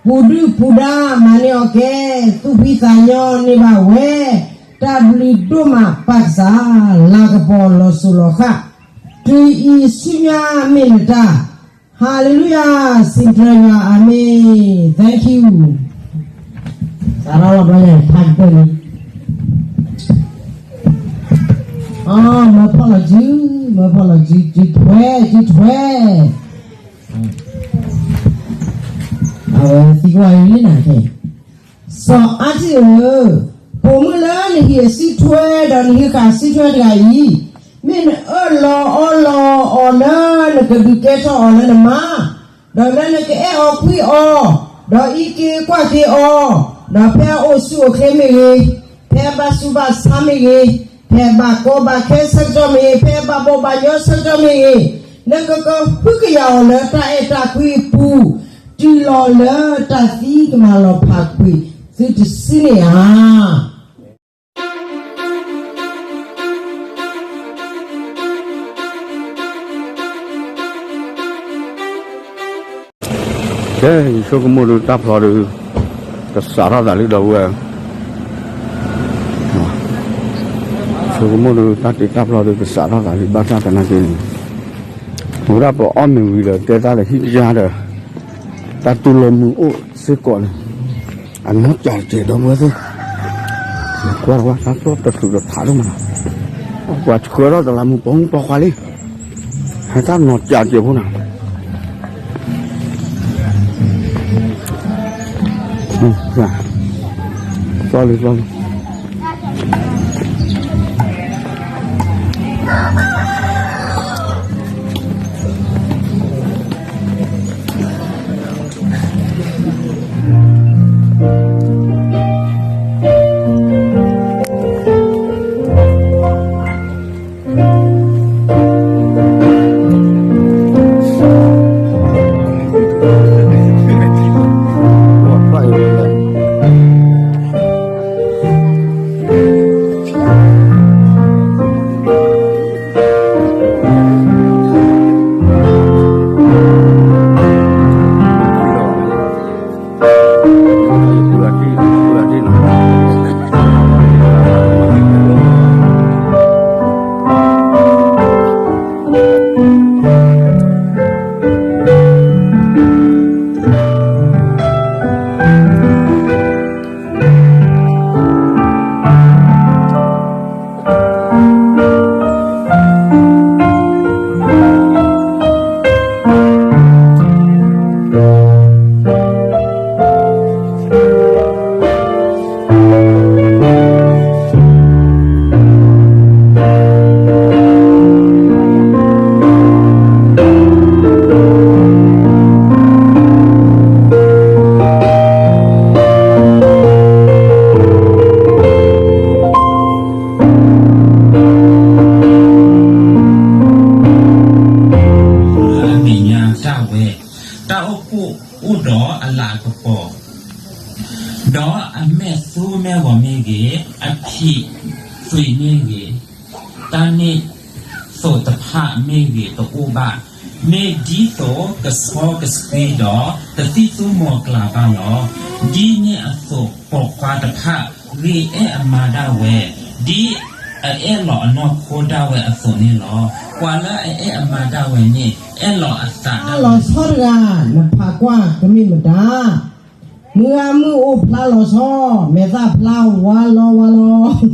ပူၤဒုၣ်ပူၤဒါမၤန့ၢ်အီၤကဲ, သူၣ်ဖှံသးညီန့ၢ်ဘၣ်ဝဲ, တၢ်ဘျုးဒိၣ်မးပၢ်ကစၢ်, လၤကပီၤလီၤစိၤလီၤဃာ်, တုၤအံၤဆူညါမ့ၢ်နတၢ်, Hallelujah, စံးတြၢၤယွၤ, အၤမ့ၣ်, Thank you. စးထီၣ်လီၤဘျီယဲ ဖးကတၢၢ်လံ. အီ, မၢဖီၣ်လီၤစု, မၢဖီၣ်လီၤစု, စုထွဲ, စုထွဲ. အဝဲသံကွၢ်အံၤန့ၣ်, စီၤအါထံၣ်ဧၢ, ပိာ်မုၣ်လၢနဟံးအစုထွဲဒီးနဟံးဃာ်အစုထွဲတဂၤအံၤ, မ့ၢ်နအၢၣ်လီၤအီလီၤအီၤလၢနကဒုးကဲထီၣ်အီၤလၢနမါ, ဒီးလၢနကအဲၣ်အီၤကွံအီၤ, ဒီးအံးက့ၤကွၢ်က့ၤအီၤ, ဒီးဖဲအအိၣ်ဆူၣ်အိၣ်ချ့မ့ၢ်ဂ့ၤ, ဖဲအဘၣ်ဆူးဘၣ်ဆါမ့ၢ်ဂ့ၤ, ဖဲအဘၣ်ကီဘၣ်ခဲဆၢကတီၢ်မ့ၢ်ဂ့ၤ, ဖဲအဘၣ်ဘီၣ်ဘၣ်ညီဆၢကတီၢ်မ့ၢ်ဂ့ၤ, နကကဟုကယာ်အီၤလၢတၢ်အဲၣ်တၢ်ကွံအပူၤ, တုၤလီၤလၢတၢ်သံကမၤလီၤဖးကွံာ်သုတစုန့ၣ်ဧါ. ကဲ, ယဆိကမိၣ်ဒုးတၢ်ဖျီဒုး ကစးထီၣ်သးလံဒီပုၢ်ဝဲၢ်, ဆိကမိၣ်ဒုးတၢ်တ့တၢ်ဖျီဒုးကစးထီၣ်သးလံ ဘၣ်ဆၣ်သနာ်က့န့ၣ်, ဝဲဒၣ်ပအီၣ်မ့ၤဝံၤဒီး တဲတၢ်လၢဟံၣ်ကစၢ်ဒီး တၢ်တူၢ်လိာ်မုာ်အိၣ်စ့ၢ်ကီးန့ၣ်, အနီၢ်ကၠးတကဲးဒီပုၢ်ဝဲၢ်သ့ၣ်, ကွၢ်တဝဲတၢ်ကျီၢ်တချုးတဖးဒိၣ်မး, ပှၤဆှၢထီၣ်တလးမူးပိာ်မုၣ်ပိာ်ခွါလံ, ဟဲတၢ်နီၢ်ကၠးတကဲးဖိနၤ, သီလံသီလံ. အမဲာ်ညါတၢ်ဝဲ, တၢ်အိၣ်ဖှိၣ်အိၣ်ဒီးအလၤ အကပီၤ, ဒီးအမဲာ်သူမဲာ်ဂီၤမ့ၢ်ဂ့ၤ, အဖံးသွံးမ့ၢ်ဂ့ၤ, တၢ်န့ၣ်သိးတဖၣ်မ့ၢ်ဂ့ၤတအိၣ်ဘၣ်, မ့ၢ်ဒ်သိးကဆှီကဆှံဒီး တသံၣ်သူမီၤကျၢ်ဘၣ်လီၤ. ဒ်န့ၣ်အသိးပိာ်ခွါတဖၣ် ဂ့ၤအဲၣ်အမါဒၣ်ဝဲ, ဒ်အအဲၣ်လီၤအနီၢ်ခိဒၣ်ဝဲအသိးန့ၣ်လီၤ. ပှၤလၢအအဲၣ်အမါဒၣ်ဝဲန့ၣ် အဲၣ်လီၤအသးဒၣ်ဝဲလီၤဆီတဂၤ, နဖးကွၢ်ကမ့ၢ်မတၤ, မုၢ်ဂၤမုၢ်အိၣ်ဖျါလီၤဆီ, မဲာ်သၣ်ဖျါဝါလီၤဝါလီၤ,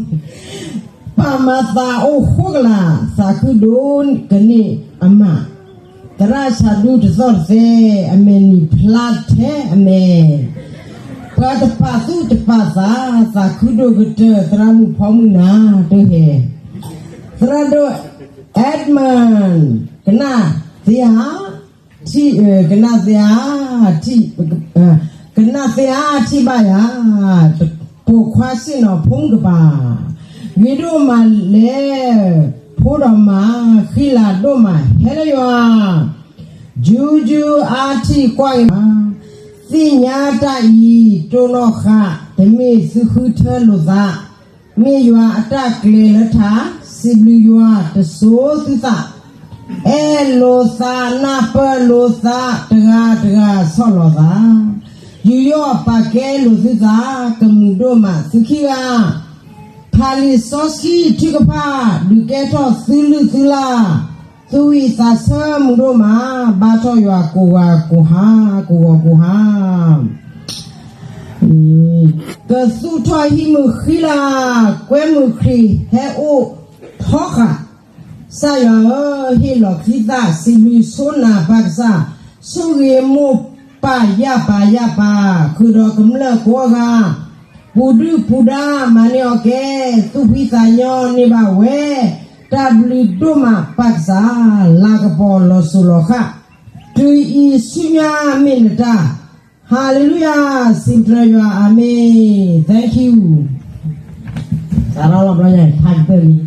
ပာ်မၤသးအိၣ်ဃိကလာ်, သးခုဒိၣ်ကန့ၢ်အမး, သရၣ်ဆးဒူတသီၣ်တသဲ, အမဲာ်နံၤဖျါထဲအမဲာ်, ပှၤတပာ်သူၣ်တပာ်သး, သးခုဒိၣ်ကတၢၢ် သရၣ်မုၣ်ဖီမုၣ်နၤတဟဲ, သရၣ်ဒိၣ် Edmund ကနၣ်သ့ဧါ, ထံၣ်, ကနၣ်သ့ဧါ, ထံၣ်, ကနၣ်သ့ဧါ, ထံၣ်ဘၣ်ယၤ, ပိာ်ခွါဆ့ၣ်နီၤဖိမုၣ်ကပၤ, ဂ့ၤဒိၣ်မးလဲၣ်, ဖိဒီးမါ, ဃံလၤဒိၣ်မး ဟဲလၢယွၤ, ယူယူအါထံၣ်ကွၢ်ဂ့ၤမး, သ့ၣ်ညါတၢ်အံၤ တိၢ်နီၣ်ဃာ်, တမ့ၢ်သုဃုထၢလိာ်သး, မ့ၢ်ယွၤအတၢ်ကျဲၤလၢထး, စံးဘျုးယွၤတစိၤသုသး, အဲၣ်လိာ်သးနၢ်ပၢၢ်လိာ်သး တဂၤတဂၤဆီၣ်လီၤသး, ယူးယီၣ်ပာ်ကဲလိာ်သုသး, ကမုာ်ဒိၣ်မးသုခံဂၤ, ဖးလံာ်စီဆှံထုကဖၣ်, ဒုးကဲထီၣ်သုလုၢ်သုလၢ်, သူၣ်ဝံၣ်သးဆၢမုာ်ဒိၣ်မး, ဘါထီၣ်ယွၤကိးဂၤကိးဟါ, ကိးဂၤကိးဟါ ကသူၣ်ထီၣ်ဟံၣ်မုာ်ဃံလၤ, ကွဲမုာ်ခရံာ်ဟဲအိၣ်ထီဃာ်, ကစၢ်ယွၤဧၢ, ဟ့ၣ်လီၤချံသၣ်, စံးဘျုးဆိနၤပၢ်ကစၢ်, ဆိၣ်ဂ့ၤမိၢ်ပၢ်ယၢ်ပၢ်ယၢ်ပၢ်, ဃုာ်ဒီးကမျၢၢ်ကိးဂၤ, ပူၤဒုၣ်ပူၤဒါမၤန့ၢ်အီၤကဲ, သူၣ်ဖှံသးညီန့ၢ်ဘၣ်ဝဲ, တၢ်ဘျုးဒိၣ်မးပၢ်ကစၢ်, လၤကပီၤလီၤစိၤလီၤဃာ်, တုၤအံၤဆူညါမ့ၢ်နတၢ်, ဟၤလ့လူယၤ, စံးပတြၢၤယွၤ, အၤမ့ၣ်, Thank you, စးထီၣ်လီၤဘျီညါ ဖးကတၢၢ်လံ,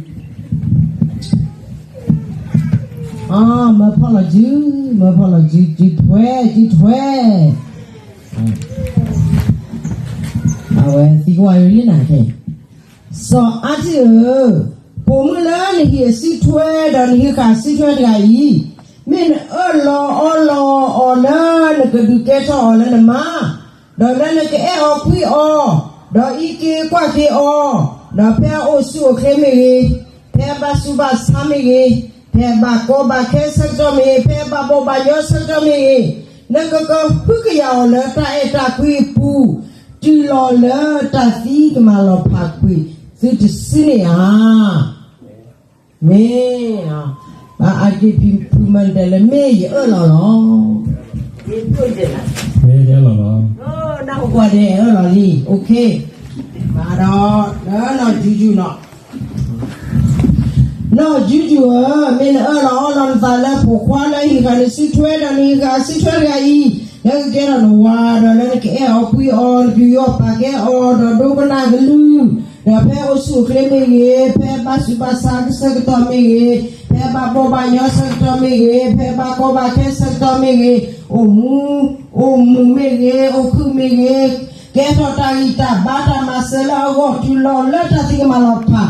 အ, မၢဖီၣ်လီၤစု, မၢဖီၣ်လီၤစု, စုထွဲ, စုထွဲ, အဝဲသံကွၢ်ယိလံနၤခဲ, စီၤအါထံၣ်ဧၢ, ပိာ်မုၣ်လၢနဟံးအစုထွဲတဂၤအံၤ, မ့ၢ်နအၢၣ်လီၤအီလီၤအီၤလၢနကဒုးကဲထီၣ်အီၤလၢနမါ, ဒီးလၢနကအဲၣ်အီၤကွံအီၤ, ဒီးအံးက့ၤကွၢ်က့ၤအီၤ, ဒီးဖဲအအိၣ်ဆူၣ်အိၣ်ချ့မ့ၢ်ဂ့ၤ, ဖဲအဘၣ်ဆူးဘၣ်ဆါမ့ၢ်ဂ့ၤ, ဖဲအဘၣ်ကီဘၣ်ခဲဆၢကတီၢ်မ့ၢ်ဂ့ၤ, ဖဲအဘၣ်ဘီၣ်ဘၣ်ညီဆၢကတီၢ်မ့ၢ်ဂ့ၤ, နကကဟုကယာ်အီၤလၢတၢ်အဲၣ်တၢ်ကွံအပူၤ, တုၤလီၤလၢတၢ်သံကမၤလီၤဖးကွံာ်သုတစုန့ၣ်ဧါ. မ့ၢ်, ဘၣ်အါက့ဖံဖုမၤဒဲးလၢ မ့ၢ်ယအၢၣ်လီၤလီၤ, မ့ၢ်ယအၢၣ်လီၤလီၤ, နၢ်ဟူကွၢ်ဒဲးအၢၣ်လီၤလံ, OK, ဘၣ်ဒီး, ဒီးနီၢ်ယူယူနီၤ နီၢ်ယူယူဧၢ, မ့ၢ်နအၢၣ်လီၤအီလီၤနသးလၢပိာ်ခွါလၢဟံးဃာ်နစုထွဲဒီးနဟံးဃာ်စုထွဲတဂၤအံၤ, လၢကကဲထီၣ်နဝၤဒီးလၢနကအဲၣ်အီၤကွံအီၤ, နယူးယီၣ်ပာ်ကဲအီၤဒီးဒိကနၣ်ကလုၢ်, ဒီးဖဲအိၣ်ဆူၣ်အိၣ်ချ့မ့ၢ်ဂ့ၤ, ဖဲဘါဆူးဘါဆါကဆၢကတီၢ်မ့ၢ်ဂ့ၤ, ဖဲဘၣ်ဘီၣ်ဘၣ်ညီဆၢကတီၢ်မ့ၢ်ဂ့ၤ, ဖဲဘၣ်ကီဘၣ်ခဲဆၢကတီၢ်မ့ၢ်ဂ့ၤ, အိၣ်မူ, အိၣ်မူမ့ၢ်ဂ့ၤ, အိၣ်ခုၣ်မ့ၢ်ဂ့ၤ, ကဲထီၣ်တၢ်ဂံၢ်တၢ်ဘါတၢ်မၤစၢၤလၢအဂီၢ် တုၤလီၤလၢတၢ်သံကမၤလီၤဖး,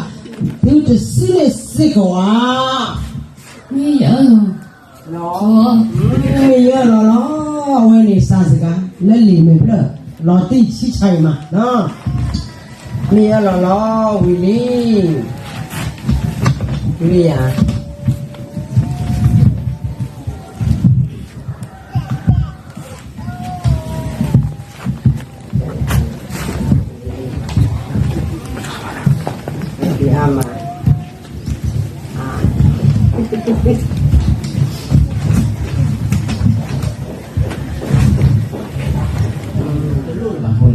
သုတစုန့ၣ်စ့ၢ်ကီးဧါ. မ့ၢ်ယအၢၣ်လီၤ, မ့ၢ်ယအၢၣ်လီၤလီၤ, အဝဲန့ၣ်စးစကၤ လၢလံာ်မဲာ်ဖျၢၣ်, လီၤတံၢ်ဆံဆါအံၤမး, မ့ၢ်ယအၢၣ်လီၤလီၤ ဝံၤလံ, ဝံၤလံယၤ ဒ်အါမး, ဒီးခဲကနံၣ်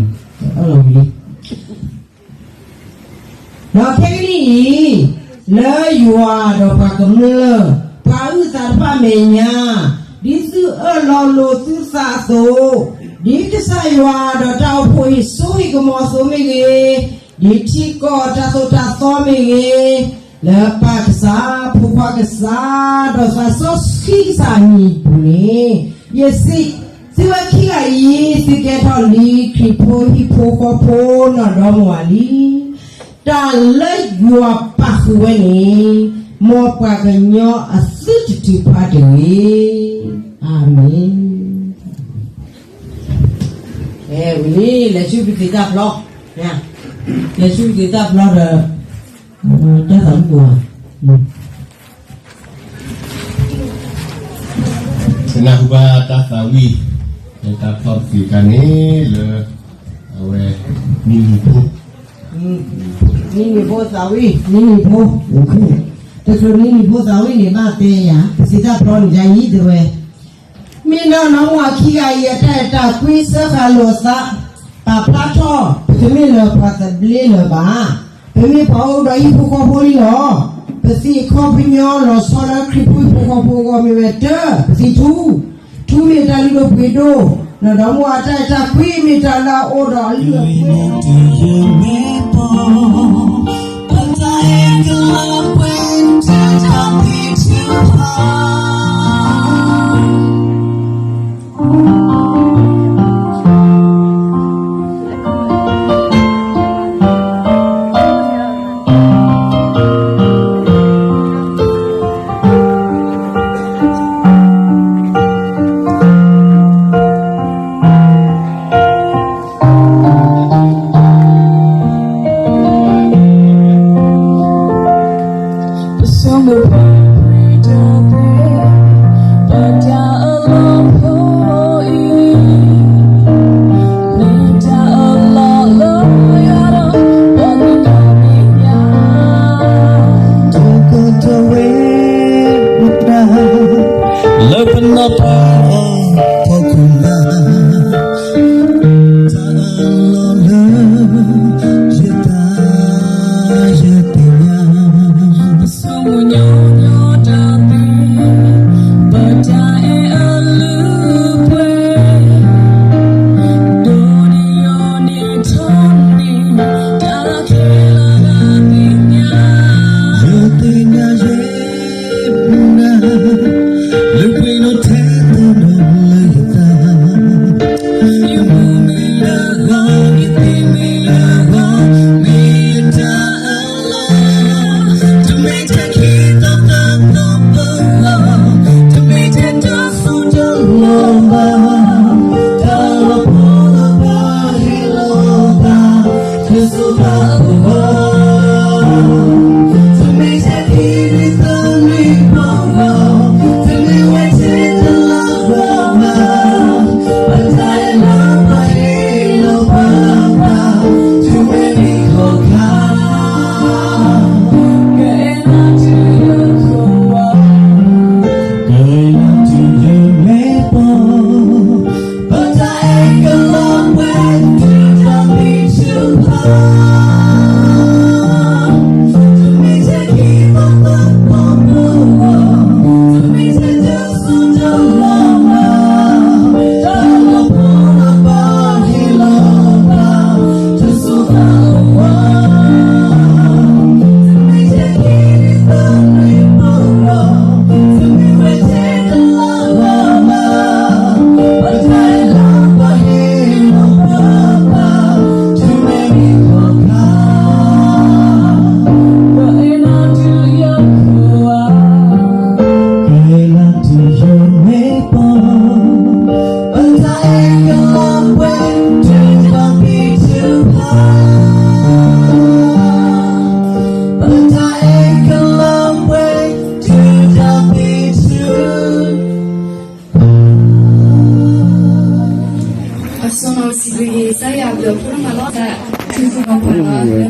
အံၤ, လၢယွၤဒီးပှၤကမျၢၢ်, ပှၤအုၣ်သးတဖၣ်အမဲာ်ညါ, ဒ်သုအၢၣ်လီၤလိာ်သုသးအသိး, ဒ်ကစၢ်ယွၤဒီးတၢ်အိၣ်ဖှိၣ်ဟံၣ်စိဟံၣ်ကမီၤအသိးမ့ၢ်ဂ့ၤ, ဒ်ထံကီၢ်တၢ်သိၣ်တၢ်သီမ့ၢ်ဂ့ၤ, လၢပၢ်ကစၢ်, ဖိခွါကစၢ်, ဒီးသးစီဆှံကစၢ်အမံၤအပူၤန့ၣ်, ယစံး, သုဝဲခံဂၤအံၤ သုကဲထီၣ်လံခရံာ်ဖိဟံၣ်ဖိဃီဖိနီၢ်ဒီမါဝၤလံ. တၢ်လၢယွၤပာ်ဃုာ်ဝဲန့ၣ်, မ်ပှၤကညီအသုတတုၤဖးတဂ့ၤ. အၤမ့ၣ်. ဝံၤလံ, လဲၤဆူပသံးတၢ်ဖျီ, လဲၤဆူပသံးတၢ်ဖျီဒီး တၢ်သးဝံၣ်ပူၤ, နၢ်ဟူဘၣ်တၢ်သးဝံၣ်လၢတၢ်ဖျီပသံးတခါန့ၣ်လၢ အဝဲ နံၤနံၤဖိ, နံၤနံၤဖိသးဝံၣ်, နံၤနံၤဖိ, တချုးနံၤနံၤဖိသးဝံၣ်န့ၣ် ဘၣ်တဲယၤ ပသံးတၢ်ဖျီန့ၣ် ယၤအံၤတဝဲ မ့ၢ်နီၢ်နီၢ်မူအခံဂၤအံၤ အတၢ်အဲၣ်တၢ်ကွံစၢဃာ်လိာ်အသး, ပာ်ဖျါထီၣ် ပတမ့ၢ်လၢပှၤသဘျ့လၢၤဘၣ်. ပမ့ၢ်ပှၤအိၣ်ဒီးဟံၣ်ဖိဃီဖိလံလီၤ. ပသံးအခီပညီလီၤဆီလၢခရံာ်ဖိဟံၣ်ဖိဃီဖိအဂီၢ်မ့ၢ်ဝဲတၢ်, ပသံးထူ, ထူမ့ၢ်တၢ်လုၢ်ဒိၣ်ပှ့ၤဒိၣ်, နီၢ်ဒီမါဝၤအတၢ်အဲၣ်တၢ်ကွံမ့ၢ်တၢ်လၢအအိၣ်ဒီးအလုၢ်အပှ့ၤ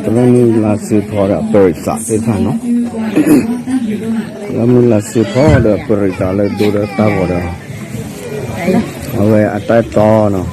တလၢမုၢ်လါစ့ဖီဒီးအပရံးသးသ့ၣ်တဖၣ်နီၤ, တလၢမုၢ်လါစ့ဖီဒီးပရံးသးလၢဒိဒီးတၢ်ဂီၤဒီး အဝဲအတၢ်တီနီၤ.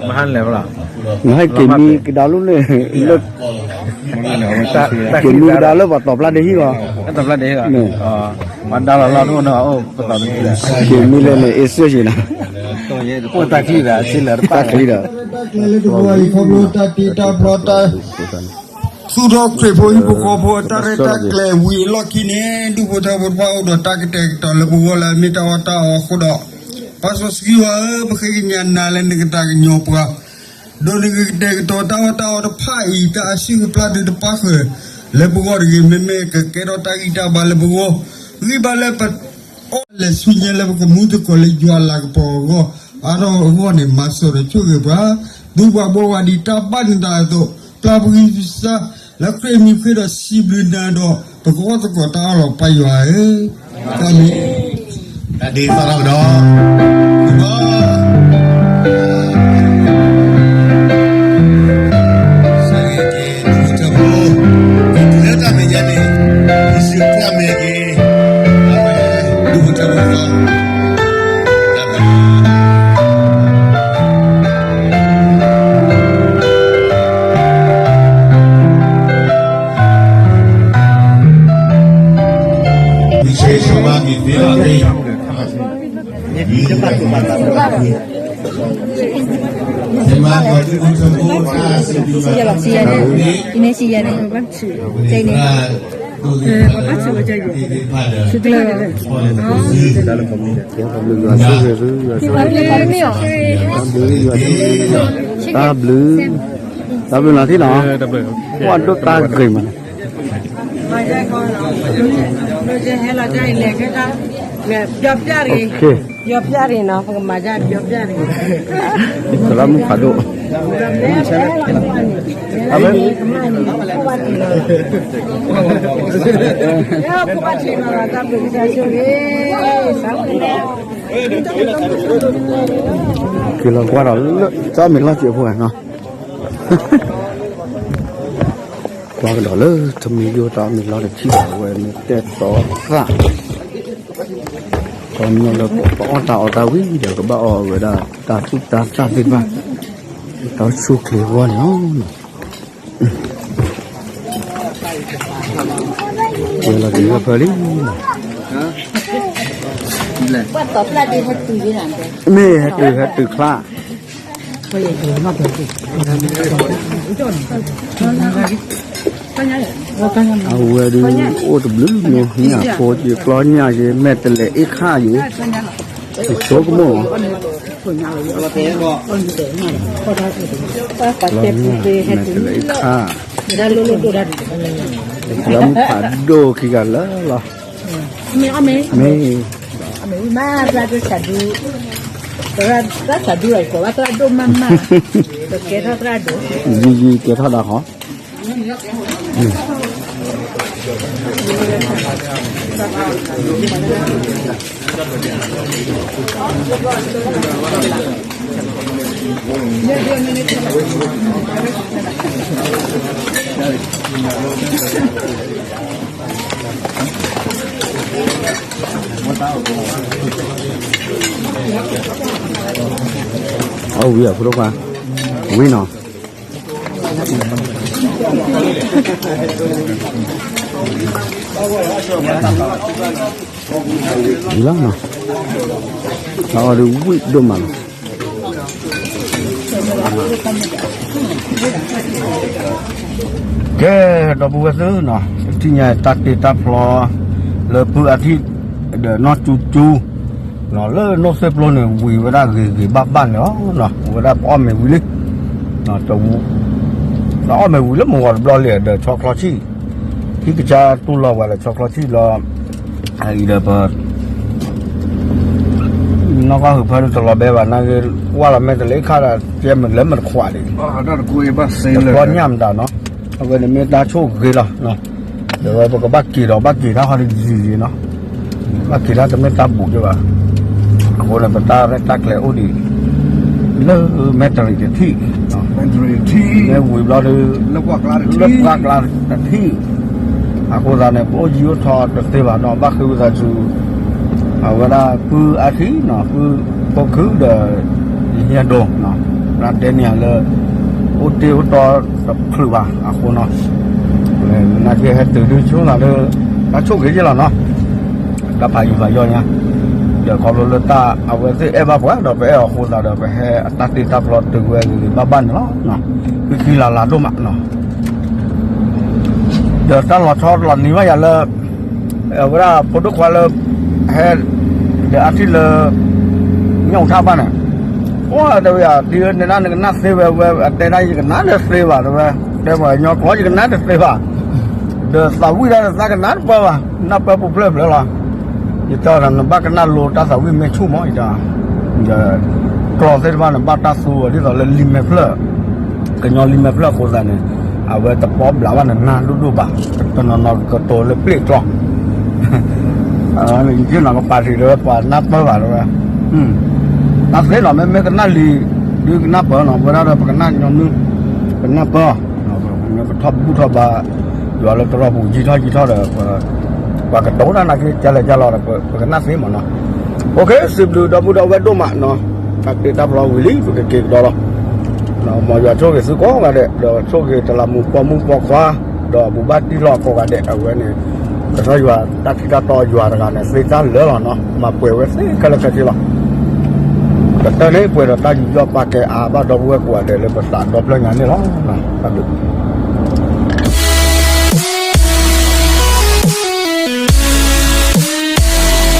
မဟါလဲၣ်ဘၣ်လီၤ, နဟဲက့ၤမံကဒါလိန့ၣ်, လၢ က့ၤမံကဒါလၢပှၤတီၤပျၢ်ဒ့ဟံၣ်လီၤ, တီၤပျၢ်ဒ့ဟံၣ်လီၤ, ပှၤဒါလီၤလီၤဒိၣ်နီၤ, အိၣ်ပတီၤတကံၢ်ဒီး, က့ၤမံလၢန့ၣ် အ့စ့ၣ်ယ့ၤနီၤ, အိၣ်တၢ်ချံဒီး အ့စ့ၣ်လၢတပၣ်ချံဒီး, တၢ်ကျဲလၢတဘိအံၤ ခီဖျိတၢ်တ့တၢ်ဖျီတၢ် သူၣ်ထီၣ်ခရံာ်ဖိဟံၣ်ဖိဃီဖိအတၢ်ရဲၣ်တၢ်ကျဲၤဝံၤအလီၢ်ခံန့ၣ် ဒူၣ်ဖိထၢဖိတဖၣ်အိၣ်ဒီးတၢ်ကတဲာ်ကတီၤလၢပဂီၢ်လၢအမ့ၢ်တၢ်အီၣ်တၢ်အီအဃိဒီး, ပၢ်စီဆှံဧၢ, ပဃ့ကညးနၤလၢနကသးကညီၤပှၤ, ဒီးနကကတဲာ်ကတီၤတၢ်အီၣ်တၢ်အီတဖၣ်အံၤ တၢ်အစုၣ်အပျၢ်ဒုးတပၣ်ဃုာ်လၢပဂီၢ်တဂ့ၤ, မ့မ့ၢ်ကကဲထီၣ်တၢ်ဂံၢ်တၢ်ဘါလၢပဂီၢ်, ဂံၢ်ဘါလၢပ အီၣ်လဲၤဆူညါလၢပကမူသကိးလၢယွၤလၤကပီၤအဂီၢ်, အါထီၣ်အဂီၢ်န့ၣ် မၤစၢၤဒီးဆိၣ်ဂ့ၤပှၤ, ဒူပှၤဘိးဝဲဒ်တၢ်ဘၣ်နသးအသိး, ပျၢ်ပဂံၢ်ပစၢ်, လၢခရံာ်အမံၤဃ့ဒီးစံးဘျုးနၤဒီး ပကအီၣ်သကိးတၢ်အီၣ်လီၤပၢ်ယွၤဧၢ, တၢ်မ့ၢ် တၢ်ဒ်သိးထီၣ်ကဒီး တၢ်ဘျုး, တၢ်ဘျုးနီၤထံၣ်နီၤ, ပှၤဒိၣ်တၢ်ဂ့ၤမးန့ၣ်, ပျီပျၢ်ရံ, ပျီပျၢ်ရံနီၤ, ပကမၤဒ်ပျီပျၢ်ရံ, သရၣ်မုၣ်ဖးဒိၣ်, က့ၤလီၤကွၢ်ဒီးလၢတၢ်မ့ၢ်လီၢ်စဲးဖိဂၤနီၤ, ကွၢ်ကဒီးလၢထမံၤယိၣ်တၢ်မ့ၢ်လီၢ်တထံၣ်ဘၣ်ဝဲန့ၣ် တဲတီသၣ်, ခီပညီလၢပအီၣ်တၢ်အီတၢ်ဝံၤဒီး ကဘၣ်အီၣ်ဝဲဒၣ်တၢ်သူၣ်တၢ်သၣ်သ့ၣ်တဖၣ်, တၢ်ဆိၣ်ချ့အဂီၢ်န့ၣ်လီၤ. ကဲလီၤက့ၤဖဲလံ, မ့ၢ်ဟဲတုၤဟဲတုၤချါ အဝဲဒုးအိၣ်တဘျုးမ့ၢ်ညၣ်ဖိယကျီညၣ်ယဲ မဲာ်တလဲၤအ့ၣ်ခါယဲ, ယဆိကမိၣ်, မဲာ်တလဲၤအ့ၣ်ခါ, လၢမုၢ်ဖးဒိၣ်ခံဂၤလၢာ်လီၤ, မ့ၢ် မ့ၢ် သရၣ်ဒိၣ်ဆၣ်ဒူ, သရၣ်ဆၣ်ဒူအံၤ ကိးဘၣ်သရၣ်ဒိၣ်မးမး, ကကဲထီၣ်သရၣ်ဒိၣ်, ယံယံကဲထီၣ်ဒၣ်ဃီ, အဝံၤအဖိဒိၣ်ခွါ, ဝံၤနီၤ, လီၤနီၤ, အဝဲဒုးဝံၣ်ဒိၣ်မးလီၤ. ကဲ, ဒီပုၢ်ဝဲၢ်သ့ၣ်နီၤ, တထံၣ်ညါတၢ်တ့တၢ်ဖျီ လၢပုၢ်အထံၣ် ဒီးနီၢ်ကၠူကၠူ လၢနိၣ်သ့ၣ်ပျိန့ၣ် ဝံၤဝဲဒၣ်ဂ့ၤဂ့ၤဘၣ်ဘၣ်န့ၣ်လီၤ. ဝဲဒၣ်ပအီၣ်မ့ၤဝံၤလံ, ပအီၣ်မ့ၤဝံၤလၢမုၢ်ဂီၤတဘျီလံဒီးဆီချီဆံၣ်, ခံကစၢ်တူၢ်လီၤဝဲဒီးဆီချီဆံၣ်ဘျီ, အံၤဒီးပ နီၢ်ကီၢ်ဟုးဖၢဒ်တလီၤဘဲဘၣ် နာ်က့ ကွၢ်လီၤမ့ၢ်တလၢခါဒီး ကဲမ့ၢ်လၢမ့ၢ်တခွးဒံး, တဘျီညၣ်မတၤနီၤ, အဝဲန့ၣ်မ့ၢ်တၢ်ဆိၣ်ဂ့ၤလီၤ. ဒီးဝဲပကဘၣ်က့ၤဒီးဘၣ်က့ၤတၢ်ဟီဒ်ယံၤယံၤနီၤ, ဘၣ်က့ၤတၢ်တမ့ၢ်တၢ်ဘူးက့ဘၣ်, အဃိန့ၣ် ပတၢ်ရဲၣ်တၢ်ကျဲၤအိၣ်ဒံး လၢမဲၣ်တရံးတထံၣ်, မ့ၢ်ဝံၤဘျီဒီး လၢပှၢ်ကျါတထံၣ်, အဃိသတးန့ၣ် ပအိၣ်ယံၤအိၣ်ထီတသ့ဘၣ်နီၤ, ဘၣ်ဃ့ဝံသးစူၤ အဝဲဒၣ်ပုၢ်အါထံနီၤ, ပုၢ်ဖိခုဒီး ယညၣ်ဒိၣ်နီၤ, ပှၤတဲန့ၢ်ယၤလၢ အိၣ်တ့ၢ်အိၣ်တီတချုးဘၣ်အဃိနီၤ, နာ်က့ဟဲတုၤဒုးဆိသးလၢ တၢ်ဆိၣ်ဂ့ၤယဲၢ်လီၤနီၤ, တၢ်ဖးယံၤဖးယီၢ်ညါ, ဒီးခီဖျိလၢတၢ်အဝဲသ့ၣ်အဲၣ်ဘၣ်ပှၤဒီး ပအဲၣ်အီၤအဃိသတးဒီး ပဟဲအတၢ်တ့တၢ်ဖျီတုၤဝဲဂ့ၤဂ့ၤဘၣ်ဘၣ်န့ၣ်လီၤ, ဃံဃံလၤလၤဒိၣ်မးနီၤ ဒီးတၢ်လီၤဆီလီၤနံၤဘၣ်ယၤလၢ အဝဲဒၣ်ဖိဒိၣ်ခွါလၢ ဟဲ ဒီးအါထံၣ်လၢ ညၣ်အူထၣ်ဘၣ်န့ၣ်, အိၣ်တဲဝဲယၤ ဒ်န့ၣ်ဒၣ်နကနၣ်သ့ဝဲ ဝဲအတဲဒၣ်ယကနၣ်တသ့ဘၣ် တဲဝဲ, တဲပှၤကညီကျိာ်ယကနၣ်တသ့ဘၣ်, ဒီးသးဝံၣ်ဒၣ်သးကနၣ်တပၢၢ်ဘၣ်, နၢ်ပၢၢ်ပူၤဖျဲၣ်ဖျဲၣ်လီၤ, ယတဲနဘၣ်ကနၣ်လိတၢ်သးဝံၣ်မ့ၢ်ဆူၣ်မး ယတဲ ဒီး ကျိာ်သ့ၣ်တဖၣ်န့ၣ် ဘၣ်တၢ်သူအီၤဒ်သိးလၢလံာ်မဲာ်ဖျၢၣ်, ကညီလံာ်မဲာ်ဖျၢၣ်အဃိသတးန့ၣ် အဝဲတပီဘျးဘၣ်န့ၣ် နၢ်ဒိၣ်ဒိၣ်ဘၣ်, တနီၤနီၤကကတိၤလၢပျ့ၣ်ကျီၢ်, ယက့ၤနီၤကပာ်ထံးလၢပှၤနၢ်ပၢၢ်ဘၣ်လၢဝဲ, တၢ်သ့နီၤ မ့မ့ၢ်ကနၣ်လံာ် ဒုးကနၣ်ပၢၢ်နီၤ ပဝဲဒၣ်ဒီးပကနၣ်ညီနုၢ်, ပနၢ်ပၢၢ်, ပထီၣ်ဘူၣ်ထီၣ်ဘါ ယွၤလၢတရီၢ်ပူၤ ယံၤထီၣ်ယံၤထီၣ်ဒီး ပှၤကတိၤတၢ်နာ်က့ကလဲၤကလီၤဒီး ပကနၣ်သ့မးနီၤ, အိၣ်ခ့ စံးဘျုးဒီပုၢ်ဒီဝဲၢ်ဒိၣ်မးနီၤ, တၢ်တ့တၢ်ဖျီဝံၤလံ ပကက့ၤကဒီးလီၤ, မ်ယွၤဆိၣ်ဂ့ၤသုကိးဂၤဒဲး ဒီးဆိၣ်ဂ့ၤတလးမူပှၢ်မုၢ်ပှၢ်ခွါ, ဒီးအဘူးဘၣ်တံၢ်လီၤကိးဂၤဒဲး အဝဲန့ၣ် ကစၢ်ယွၤတၢ်ထံၣ်တၢ်တီယွၤတဂၤန့ၣ် သ့တၢ်လၢာ်လီၤနီၤ မၤပှဲၤဝဲသ့ခဲလၢာ်ခဲဆ့လီၤ, ကတၢၢ်န့ၣ် ပှဲၤဒီးတၢ်ယူးယီၣ်ပာ်ကဲအါဘၣ်ဒီပုၢ်ဝဲၢ်ကိးဂၤဒဲးလၢပသးဒီဖျၢၣ်ညါန့ၣ်လီၤ, တၢ်ဘျုး